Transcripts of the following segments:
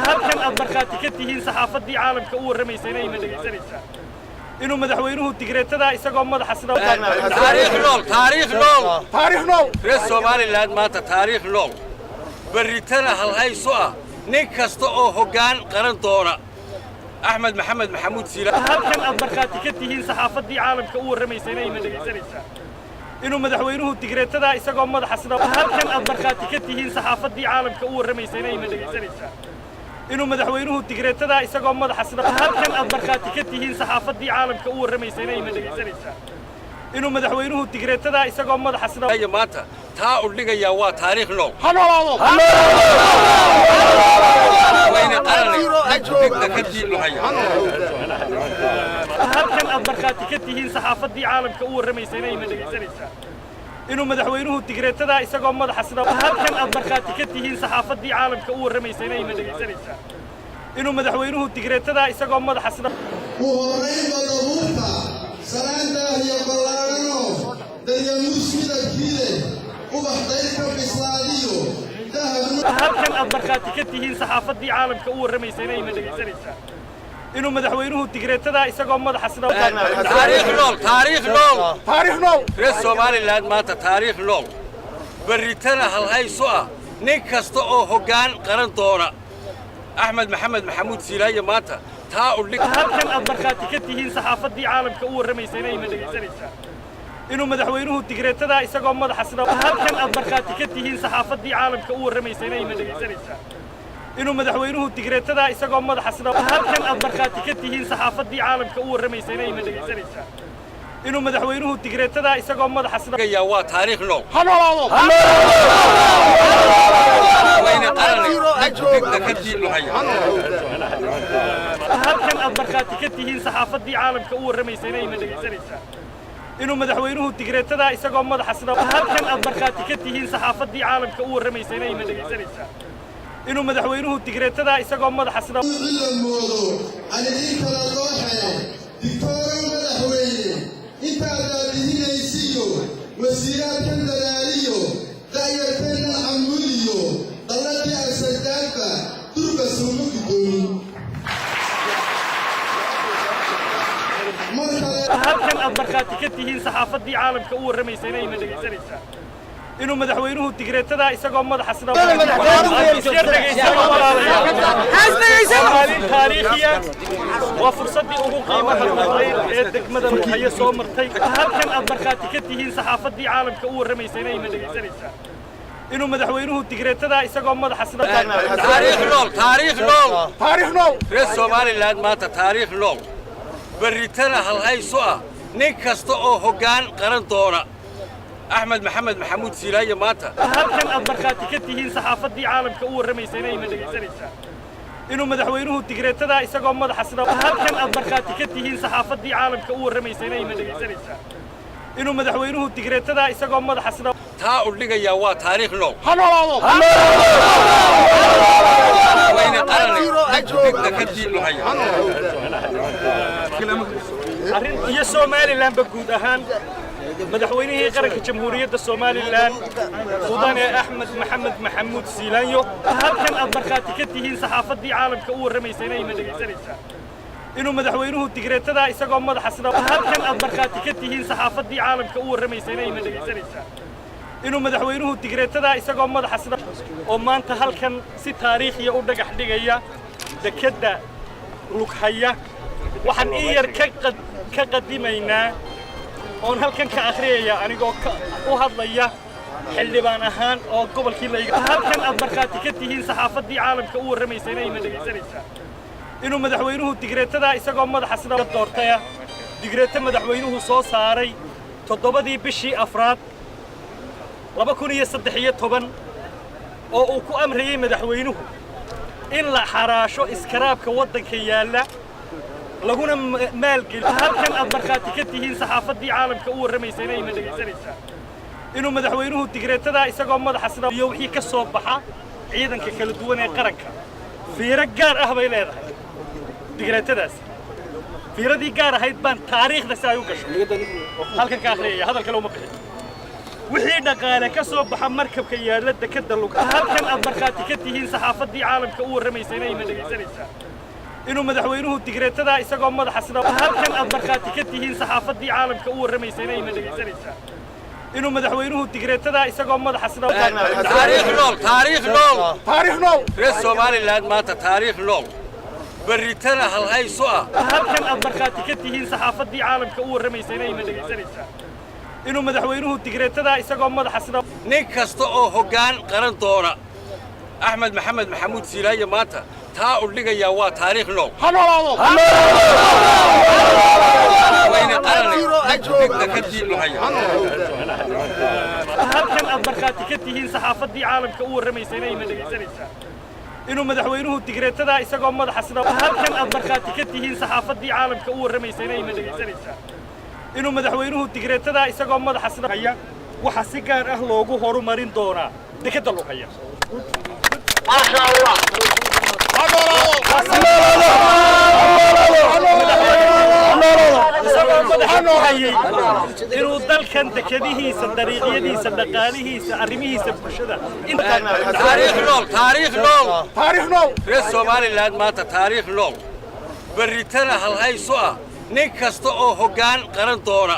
Halkan aad markhaati ka tihiin, saxaafaddii caalamka u warramaysayna ina dhegaysanaysaa, inuu madaxweynuhu digreetadaa isagoo madaxa sida Taariikh nool, taariikh nool, taariikh nool. Reer Somaliland maanta taariikh nool, berritana halhayso ah nin kasta oo hoggaan qaran doona, Axmed Maxamed Maxamuud Siila. Halkan aad markhaati ka tihiin, saxaafaddii caalamka u warramaysayna ina dhegaysanaysaa, inuu madaxweynuhu digreetadaa isagoo madaxa sida. Halkan aad markhaati ka tihiin, saxaafaddii caalamka u warramaysayna ina dhegaysanaysaa, inuu madaxweynuhu digreetadaa isagoo madaxa sida. Halkan aad markhaati ka tihiin, saxaafaddii caalamka u warramaysayna ina dhegaysanaysaa, inuu madaxweynuhu digreetadaa isagoo madaxa sida. Iyo maanta taa u dhigayaa waa taariikh nool. Ha noolaado. Wayna qaran degdegna ka diinuhaya. Halkan aad markhaati ka tihiin, saxaafaddii caalamka u warramaysayna ina dhegaysanaysaa, inuu madaxweynuhu digreetadaa isagoo madaxa sida. Halkan aad markhaati ka tihiin, saxaafaddii caalamka u warramaysayna ina dhegaysanaysaa, inuu madaxweynuhu digreetadaa isagoo madaxa sida. U horraynba dabuurta salaantaah iyo ballaadhanoo daryamuus midabkii leh, ubax dayr ka bislaadiyo dahab. Halkan aad markhaati ka tihiin, saxaafaddii caalamka u warramaysayna ina dhegaysanaysaa, inuu madaxweynuhu digreetadaa isagoo madaxa sida. Taariikh nool, taariikh nool, taariikh nool. Reer Somaliland maanta taariikh nool, berritana halhayso ah nin kasta oo hoggaan qaran doona, Axmed Maxamed Maxamuud Siilaayo maanta taa u dhig. Halkan aad markhaati ka tihiin, saxaafaddii caalamka u warramaysayna ina dhegaysanaysaa, inuu madaxweynuhu digreetadaa isagoo madaxa sida. Halkan aad markhaati ka tihiin, saxaafaddii caalamka u warramaysayna ina dhegaysanaysaa, inuu madaxweynuhu digreetadaa isagoo madaxa sida. Halkan aad markhaati ka tihiin, saxaafaddii caalamka u warramaysayna ina dhegaysanaysaa, inuu madaxweynuhu digreetadaa isagoo madaxa sida. Dhigayaa waa taariikh nool. Ha noolaado. Wayna qaran degdegna ka diinuhaya. Halkan aad markhaati ka tihiin, saxaafaddii caalamka u warramaysayna ina dhegaysanaysaa, inuu madaxweynuhu digreetadaa isagoo madaxa sida. Halkan aad markhaati ka tihiin, saxaafaddii caalamka u warramaysayna ina dhegaysanaysaa, inuu madaxweynuhu digreetadaa isagoo madaxa sida. La moodo aan idiin kala dooxee, digtoorow madaxweyne, intaad daadihinaysiyo wasiiraadkan dadaaliyo da'yarteennan camudiyo dalladii asardaadba durba sooma guddoomin mar kale. Halkan aad markhaati ka tihiin, saxaafaddii caalamka u warramaysayna ina dhegaysanaysaa, inuu madaxweynuhu digreetadaa isagoo madaxa sida. Maalin taariikhiya waa fursaddii ugu qiimaha badnayd ee degmada Lughaya soo martay. Halkan aad markhaati ka tihiin, saxaafaddii caalamka u warramaysayna ina dhegaysanaysaa, inuu madaxweynuhu digreetadaa isagoo madaxa sida. Taariikh nool, taariikh nool, taariikh nool. Reer Somaliland maanta taariikh nool, berritana halhayso ah nin kasta oo hoggaan qaran doona, Axmed Maxamed Maxamuud Siilaayo maanta. Halkan aad markhaati ka tihiin, saxaafaddii caalamka u warramaysayna ina dhegaysanaysaa, inuu madaxweynuhu digreetadaa isagoo madaxa sida. Halkan aad markhaati ka tihiin, saxaafaddii caalamka u warramaysayna ina dhegaysanaysaa, inuu madaxweynuhu digreetadaa isagoo madaxa sida. Taa u dhigayaa waa taariikh nool. Ha noolaado. Wayna qaran degdegna ka diinuhaya. Arrin iyo Somalilandba guud ahaan, madaxweynihii qaranka Jamhuuriyadda Somaliland, mudane Axmed Maxamed Maxamuud Siilaanyo. Halkan aad markhaati ka tihiin, saxaafaddii caalamka u warramaysayna ina dhegaysanaysaa, inuu madaxweynuhu digreetadaa isagoo madaxa sida. Halkan aad markhaati ka tihiin, saxaafaddii caalamka u warramaysayna ina dhegaysanaysaa, inuu madaxweynuhu digreetadaa isagoo madaxa sida, oo maanta halkan si taariikhiya u dhagax dhigaya dekedda Lughaya. Waxaan in yar ka qadimaynaa oon halkan ka akhriyaya, anigoo u hadlaya xildhibaan ahaan oo gobolkii layga. Halkan aad markhaati ka tihiin, saxaafaddii caalamka u warramaysayna ina dhegaysanaysaa, inuu madaxweynuhu digreetadaa isagoo madaxa sida doortaya, digreeto madaxweynuhu soo saaray 7-dii bishii afraad 2013, oo uu ku amrayey madaxweynuhu in la xaraasho iskaraabka waddanka yaalla laguna maalgeliyo. Halkan aad markhaati ka tihiin, saxaafaddii caalamka u warramaysayna ina dhegaysanaysaa, inuu madaxweynuhu digreetadaa isagoo madaxa sida iyo wixii ka soo baxa ciidanka kala duwan ee qaranka. Fiiro gaar ah bay leedahay digreetadaasi. Fiiradii gaar ahayd baan taariikhda si ay u gasho halkan ka akhriyaya. Hadal kale uma bixin. Wixii dhaqaale ka soo baxa markabka yaalla dekadda Lug, halkan aad markhaati ka tihiin saxaafaddii caalamka u warramaysayna ayna dhegaysanaysaa, inuu madaxweynuhu digreetadaa isagoo madaxa sida, halkan aad markhaati ka tihiin saxaafaddii caalamka u warramaysayna ayna dhegaysanaysaa, inuu madaxweynuhu digreetadaa isagoo madaxa sida Taariikh nool, taariikh nool, taariikh nool. Reer Somaliland maanta taariikh nool, berritana halhayso ah. Halkan aad markhaati ka tihiin saxaafaddii caalamka u warramaysayna ayna dhegaysanaysaa, inuu madaxweynuhu digreetadaa isagoo madaxa sida Nin kasta oo hoggaan qaran doona, Axmed Maxamed Maxamuud Siilaaye maanta taa u dhigayaa waa taariikh nool. Wayne qaran dekadii Lughaya. Halkan aad markhaati ka tihiin saxaafaddii caalamka u warramaysayna ayna dhegaysanaysaa, inuu madaxweynuhu digreetadaa isagoo madaxa sida, halkan aad markhaati ka tihiin saxaafaddii caalamka u warramaysayna ayna dhegaysanaysaa, inuu madaxweynuhu digreetadaa isagoo madaxa sida haya waxaa si gaar ah loogu horumarin doonaa dekadda Lughaya. Maasha Allah. Isagoo madaxa ku hayay inuu dalkan dekadihiisa, dariiqyadiisa, dhaqaalihiisa, arrimihiisa bulshada. Taariikh nool, taariikh nool, taariikh nool. Reer Somaliland maanta taariikh nool, berritana halhayso ah. Nin kasta oo hoggaan qaran doona,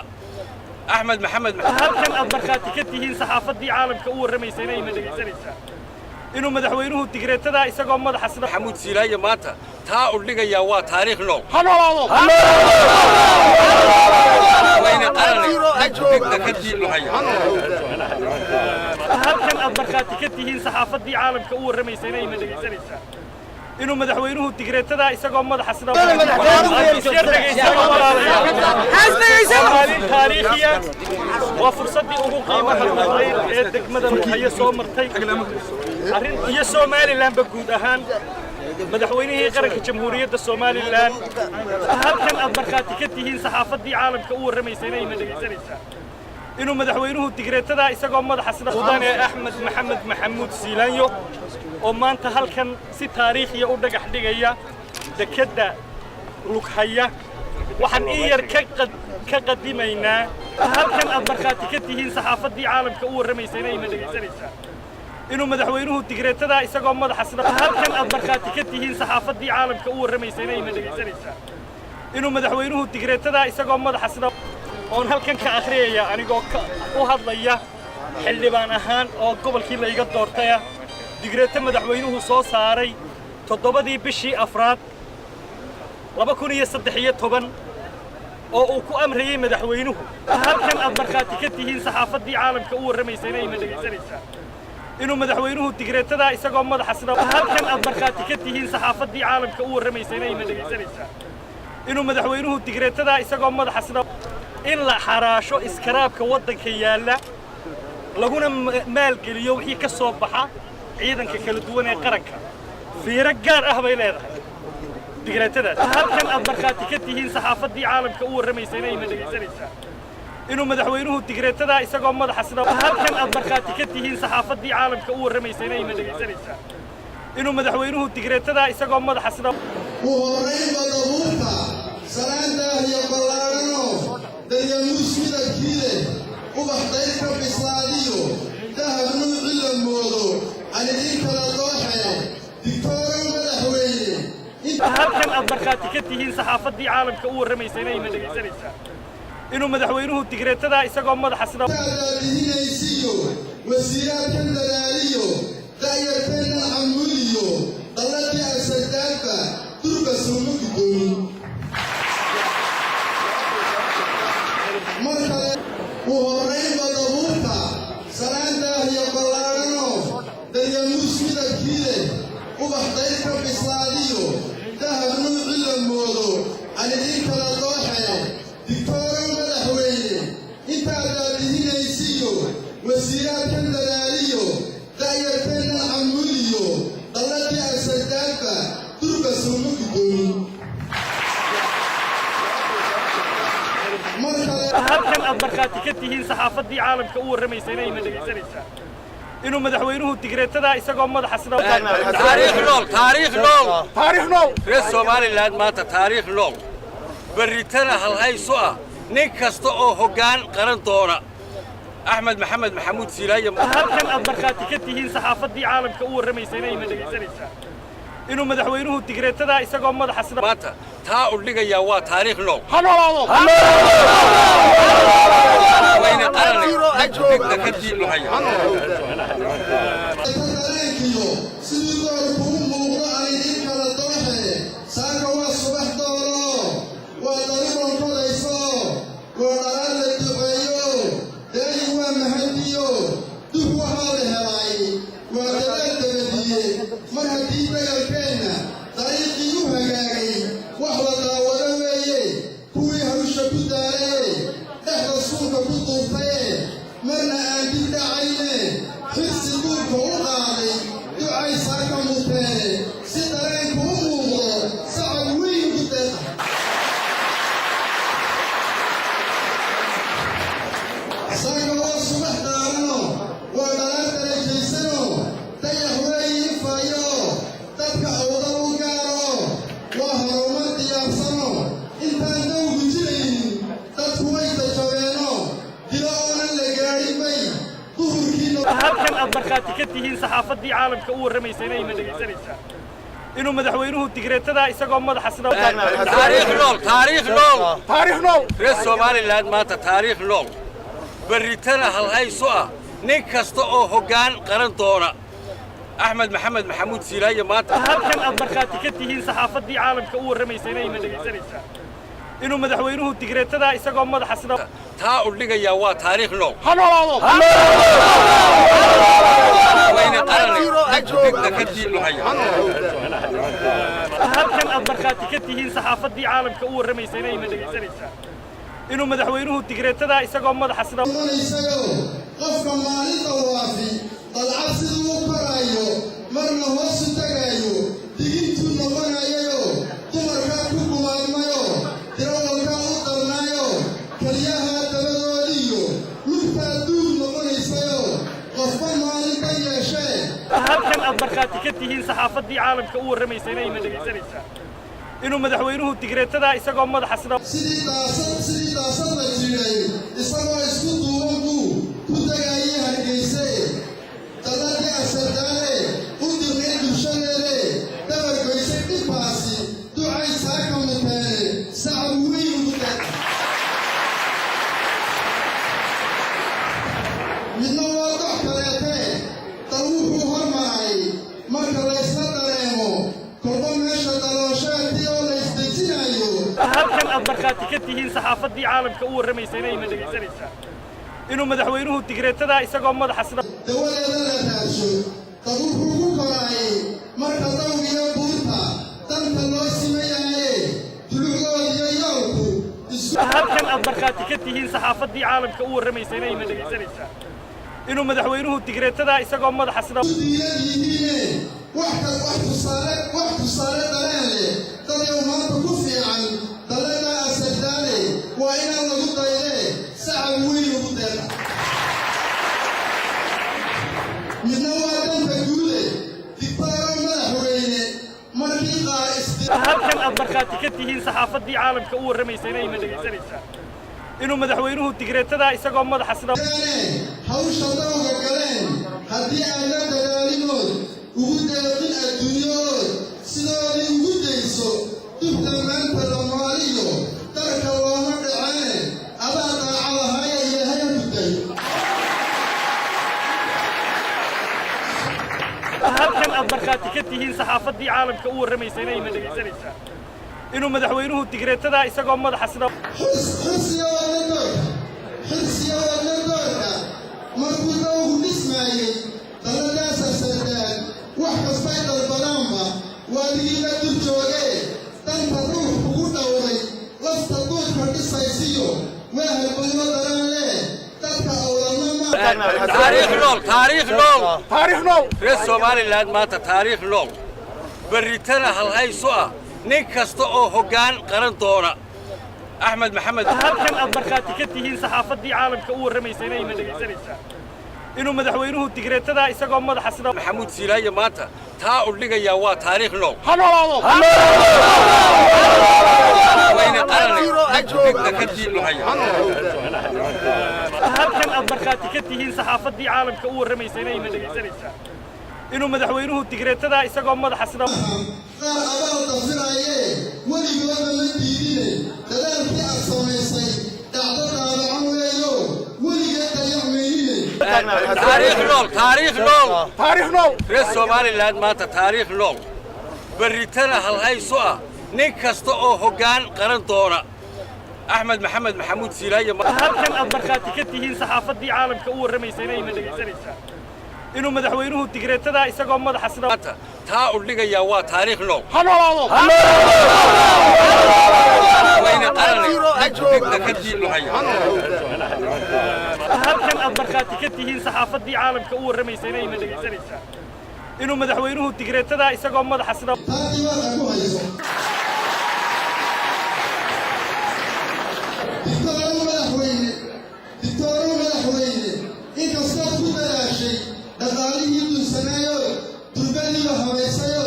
Axmed Maxamed Halkan aad markhaati ka tihiin saxaafaddii caalamka u warramaysayna ayna dhegaysanaysaa, inuu madaxweynuhu digreetadaa isagoo madaxa sida Maxamuud Siilaaye maanta taa u dhigayaa waa taariikh nool. Wayne qaran dekadii Lughaya. Halkan aad markhaati ka tihiin saxaafaddii caalamka u warramaysayna ayna dhegaysanaysaa, inuu madaxweynuhu digreetadaa isagoo madaxa sida. Maalin taariikhiya waa fursaddii ugu qiimaha badnayd ee degmada Lughaya soo martay arrin iyo Somalilandba guud ahaan. Madaxweynihii qaranka Jamhuuriyadda Somaliland, halkan aad markhaati ka tihiin saxaafaddii caalamka u warramaysayna ayna dhegaysanaysaa, inuu madaxweynuhu digreetadaa isagoo madaxa sida, mudane Axmed Maxamed Maxamuud Siilaanyo oo maanta halkan si taariikhiya u dhagax dhigaya dekedda Lughaya, waxaan in yar ka qadimaynaa. Halkan aad markhaati ka tihiin saxaafaddii caalamka u warramaysayna ayna dhegaysanaysaa, inuu madaxweynuhu digreetadaa isagoo madaxa sida, halkan aad markhaati ka tihiin saxaafaddii caalamka u warramaysayna ayna dhegaysanaysaa, inuu madaxweynuhu digreetadaa isagoo madaxa sida oon halkan ka akhriyaya anigoo ka u hadlaya xildhibaan ahaan oo gobolkii layga doortaya, digreeto madaxweynuhu soo saaray 7-dii bishii afraad 2013 oo uu ku amrayey madaxweynuhu. Halkan aad markhaati ka tihiin saxaafaddii caalamka u warramaysayna ayna dhegaysanaysaa, inuu madaxweynuhu digreetadaa isagoo madaxa sida, halkan aad markhaati ka tihiin saxaafaddii caalamka u warramaysayna ayna dhegaysanaysaa, inuu madaxweynuhu digreetadaa isagoo madaxa sida in la xaraasho iskaraabka waddanka yaalla, laguna maalgeliyo wixii ka soo baxa ciidanka kala duwan ee qaranka. Fiiro gaar ah bay leedahay digreetadaas. Halkan aad markhaati ka tihiin saxaafaddii caalamka u warramaysayna ayna dhegaysanaysaa, inuu madaxweynuhu digreetadaa isagoo madaxa sida, halkan aad markhaati ka tihiin saxaafaddii caalamka u warramaysayna ayna dhegaysanaysaa, inuu madaxweynuhu digreetadaa isagoo madaxa sida U horraynba dabuurta salaantaah iyo ballaadhanoo daryamuus midabkii leh, ubax dayr ka bislaadiyo dahab nuuci la moodo aan idiin kala dooxee, digtoorow madaxweyne. Halkan aad markhaati ka tihiin saxaafaddii caalamka u warramaysayna ayna dhegaysanaysaa, inuu madaxweynuhu digreetadaa isagoo madaxa sida Intaadaadihinaysiyo wasiiraadkan dadaaliyo da'yarteennan camuudiyo dalladii asardaanba durba sooma guddoomin. Mar kale, u horraynba dabuurta salaantaah iyo ballaadhanoo daryamuus midabkii leh, ubax dayr ka bislaadiyo dahab nuuci la moodo aan idiin kala dooxee, digtoorow madaxweyne, intaadaadihinaysiyo wasiiraadkan dadaaliyo da'yarteennan camuudiyo dalladii asardaanba durba sooma guddoomin. Mar kale, Halkan aad markhaati ka tihiin saxaafaddii caalamka u warramaysayna ayna dhegaysanaysaa, inuu madaxweynuhu digreetadaa isagoo madaxa sida Taariikh nool, taariikh nool, taariikh nool. Reer Somaliland maanta taariikh nool, berritana halhayso ah. Nin kasta oo hoggaan qaran doona, Axmed Maxamed Maxamuud Siilaaye. Halkan aad markhaati ka tihiin saxaafaddii caalamka u warramaysayna ayna dhegaysanaysaa inuu madaxweynuhu digreetadaa isagoo madaxa sida maanta taa u dhigayaa waa taariikh nool. Wayna qaranay degdegna ka diidnuhaya. Dareenkiyo sidii doorku u muuqdo aan idiin kala dooxe. Saaka waa subax doolo, waa daruuran kodayso, waa dhalaal la duceeyo, deeyi waa mahadiyo dug waxaa la helay waa dadaal dabadiye. Mar haddii dagalkeenna dariiqii u hagaagay, wax la daawado weeye. Kuwii hawsha ku daalaye, dhexda suunka ku duubtaye, marna aan dib dhacayne, Xirsi duurka u qaaday, ducaysaa ka muteene, si dareenku u muuqdo sacab weyn ku deeqa. Saaka waa subax daarano, waa dhalaal darajaysano, dayax weeyi ifayo, dadka awdal u gaaro, waa horumar diyaarsano. Intaan dawgu jiraynin dadku way dajabeeno, dilo oonan la gaadhin bay duhurkiina. Halkan aad markhaati ka tihiin saxaafaddii caalamka u warramaysayna ayna dhegaysanaysaa inuu madaxweynuhu digreetadaa isagoo madaxa sida Taariikh nool, taariikh nool, taariikh nool. Reer Somaliland maanta taariikh nool, berritana halhaysu ah nin kasta oo hoggaan qaran doona. Axmed Maxamed Maxamuud Siilaaye maanta. Halkan aad markhaati ka tihiin saxaafaddii caalamka u warramaysayna ayna dhegaysanaysaa inuu madaxweynuhu digreetadaa isagoo madaxa sida taa u dhigayaa waa taariikh nool. Wayna qaranay degdegna ka diidnuhaya. Halkan aad markhaati ka tihiin saxaafaddii caalamka u warramaysayna ayna dhegaysanaysaa inuu madaxweynuhu digreetadaa isagoo madaxa sida noqonaysayo qofka maalinta waafi dalcad siduu u koraayo, marna hoosu tagaayo, digintuu noqonayayo, dumarkaa ku gumaadmayo, dirawalkaa u darnaayo, keliyahaa dabadoodiyo lugtaa duug noqonaysayo, qofba maalinta yeeshee. Halkan aad markhaati ka tihiin saxaafaddii caalamka u warramaysayna ayna dhegaysanaysaa inuu madaxweynuhu digreetadaa isagoo madaxa sida Sidii daasad la jiidhay isagoo isku duuban buu ku tagaayay Hargeyse. Dalladii asardaale u dirnay bulshadeede, dabargoysay dhibkaasi, ducaysaa ka muteene, sacab weyn ugu deeqa. Midna waa dox kaleetee, dal wuxuu hormaray marka laysla dareemo, kolba meesha daloosheetii oo la isdejinayo. Halkan aad markhaati ka tihiin saxaafaddii caalamka u warramaysayna ayna dhegaysanaysaa inuu madaxweynuhu digreetadaa isagoo madaxa sida Dawadeeda la raadsho. Dad wuxuu ku koraayay marka dawgiyo buurta danta loo simayaye, dulucdoodiyo yoolku isku Halkan aad markhaati ka tihiin saxaafaddii caalamka u warramaysayna ayna dhegaysanaysaa inuu madaxweynuhu digreetadaa isagoo madaxa sida diiran yihiine, wax kas wax tusaale dareen leh dadyow maanta ku fiican dalladaa asardaale, waa inaan lagu daydee, sacab weyn ugu deeqa. Midna waa danta guude, digtaaro madaxweyne markii qaar isdi Halkan aad markhaati ka tihiin saxaafaddii caalamka u warramaysayna ayna dhegaysanaysaa inuu madaxweynuhu digreetadaa isagoo madaxa sida hawsha dawga galeen, haddii aan la dadaalinood ugu deeqin adduunyadood, sidoodii ugu dayso, dubta maanta la maaliyo darka looma dhaceene, adaa daacadahaaya, Ilaahay ha gudayo. Halkan aad markhaati ka tihiin saxaafaddii caalamka u warramaysayna ayna dhegaysanaysaa inuu madaxweynuhu digreetadaa isagoo madaxa sida Xirsiga waadna doorka, xirsiga waadna doorka, markuu dawgu dhismaayey dalladaasa sardaan, wax kastay dalbadaanba waadigii la dul joogee, danta ruux kugu dhowray, lafta duudka dhisaysiyo, waa halbowlo daraan leh dadka awlalma ma Taariikh nool, taariikh nool, taariikh nool. Reer Somaliland maanta taariikh nool, berritana halhaysu ah nin kasta oo hoggaan qaran doona. Axmed Maxamed. Halkan aad markhaati ka tihiin saxaafaddii caalamka u warramaysayna ayna dhegaysanaysaa inuu madaxweynuhu digreetadaa isagoo madaxa sida Maxamuud Siilaaye maanta taa u dhigayaa waa taariikh nool. Wayna qaranay degdegna ka diidnuhaya. Halkan aad Aad markhaati ka tihiin saxaafaddii caalamka u warramaysayna ina dhegaysanaysaa inuu madaxweynuhu digreetadaa isagoo madaxa sida Qaar abaal dafirayee weligoodna ma diidine. Dadaalkii aad samaysay dhacdo daabacan weeyo, weligeed dayacmaynine. Taariikh nool, taariikh nool, taariikh nool. Reer Somaliland maanta taariikh nool, berritana halhayso ah nin kasta oo hoggaan qaran doona. Axmed Maxamed Maxamuud Siilaaye. Halkan aad markhaati ka tihiin saxaafaddii caalamka u warramaysayna ina dhegaysanaysaa inuu madaxweynuhu digreetadaa isagoo madaxa sida Maanta taa u dhigayaa waa taariikh nool. Wayna qaranay degdegna ka diinuhaya. Halkan aad markhaati ka tihiin saxaafaddii caalamka u warramaysayna ina dhegaysanaysaa inuu madaxweynuhu digreetadaa isagoo madaxa sida Taa diiwaanka ku hayso. Dictoorow madaxweyne, dictoorow madaxweyne, inkastood ku dadaashay dhaqaalihii dunsanaayo, durbadiiba habaysayo,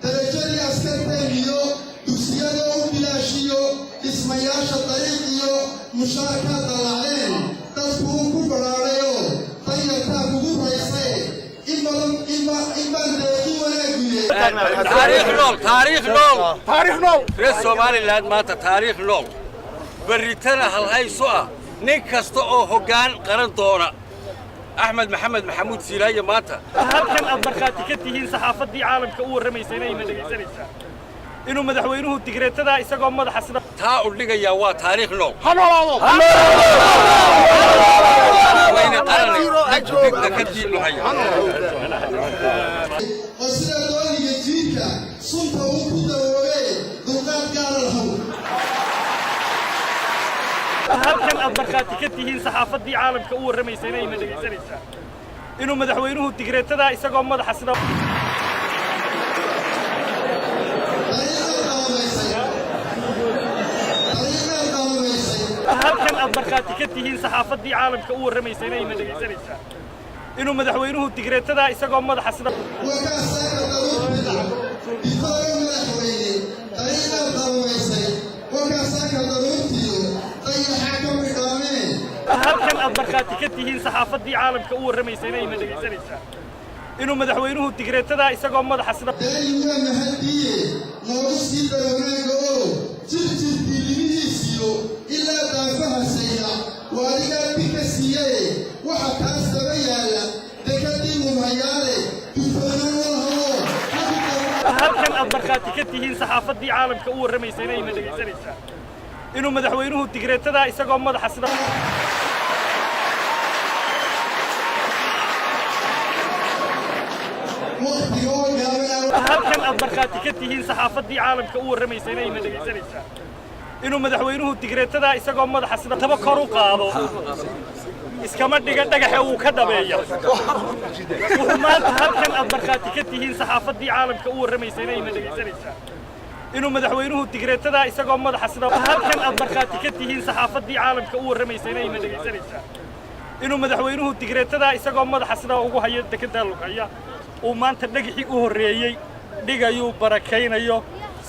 darajadii askarteeniyo dugsiyadoo u bilaashiyo, dhismayaasha dariiq iyo mushaarkaa dallacdeen, dadku uu ku badhaadhayoo danyartaa kugu raysay, in badan in baan deeqi wanaaguye. Taariikh nool, taariikh nool, taariikh nool. Reer Somaliland maanta taariikh nool, berritana halhayso ah nin kasta oo hoggaan qaran doona. Axmed Maxamed Maxamuud Siilaaye maanta. Halkan aad markhaati ka tihiin saxaafaddii caalamka u warramaysayna ina dhegaysanaysaa inuu madaxweynuhu digreetadaa isagoo madaxa sida Taa u dhigayaa waa taariikh nool. Wayna qaranay degdegna ka diinuhaya. Oo sida dooniga jiirka sunta uu ku dawoobee, dulqaad gaara lahow. Halkan aad markhaati ka tihiin saxaafaddii caalamka u warramaysayna ina dhegaysanaysaa inuu madaxweynuhu digreetadaa isagoo madaxa sida Dariiqaad qalabaysay, dariiqaad qalabaysay. Halkan aad markhaati ka tihiin saxaafaddii caalamka u warramaysayna ina dhegaysanaysaa inuu madaxweynuhu digreetadaa isagoo madaxa sida Wakaa saaka daruurtida. Dictoorow madaxweyne, dariiqaad qalabaysay, wakaa saaka daruurtiyo dayaxa ka bidhaamee. Halkan aad markhaati ka tihiin saxaafaddii caalamka u warramaysayna ina dhegaysanaysaa inuu madaxweynuhu digreetadaa isagoo madaxa sida Daayi waa mahadiye, noogu sii dar wanaaga oo jirjirkii limihiisiyo ilaa daafaha sayla waa adigaa bi ka siiyaye. Waxa taas daba yaalla dekadii mumhayaale, digtoonaan walhawo. Halkan aad markhaati ka tihiin saxaafaddii caalamka u warramaysayna ina dhegaysanaysaa inuu madaxweynuhu digreetadaa isagoo madaxa sida Waqtiga oo gaaban. Halkan aad markhaati ka tihiin saxaafaddii caalamka u warramaysayna ina dhegaysanaysaa inuu madaxweynuhu digreetadaa isagoo madaxa sida taba kor u qaado iskama dhiga dhagaxa wuu ka dhabeeya. Wuxuu maanta halkan aad markhaati ka tihiin saxaafaddii caalamka u warramaysayna ina dhegaysanaysaa inuu madaxweynuhu digreetadaa isagoo madaxa sida halkan aad markhaati ka tihiin saxaafaddii caalamka u warramaysayna ina dhegaysanaysaa inuu madaxweynuhu digreetadaa isagoo madaxa sidaa ugu haya dekeddaa lughaya uu maanta dhagixii u horreeyey dhigayuu barakaynayo,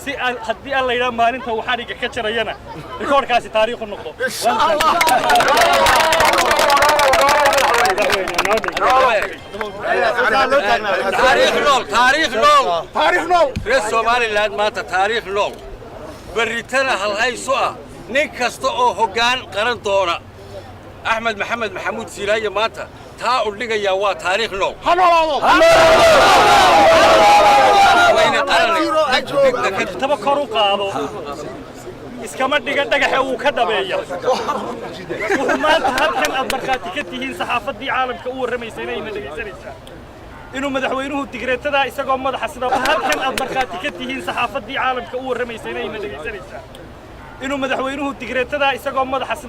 si haddii alla yidhaha maalinta uu xadhigga ka jarayana rikoorkaasi taariikhu noqdo. Taariikh nool, taariikh nool, taariikh nool. Reer Somaliland maanta taariikh nool, berritana halhayso ah nin kasta oo hoggaan qaran doona. Axmed Maxamed Maxamuud Siilaaye maanta taa u dhigayaa waa taariikh nool. Wayna qaranay degdegna ka Taba kor u qaado iskama dhiga dhagaxa wuu ka dhabeeya. Wuxuu maanta halkan aad markhaati ka tihiin saxaafaddii caalamka u warramaysayna ina dhegaysanaysaa inuu madaxweynuhu digreetadaa isagoo madaxa sida halkan aad markhaati ka tihiin saxaafaddii caalamka u warramaysayna ina dhegaysanaysaa inuu madaxweynuhu digreetadaa isagoo madaxa sida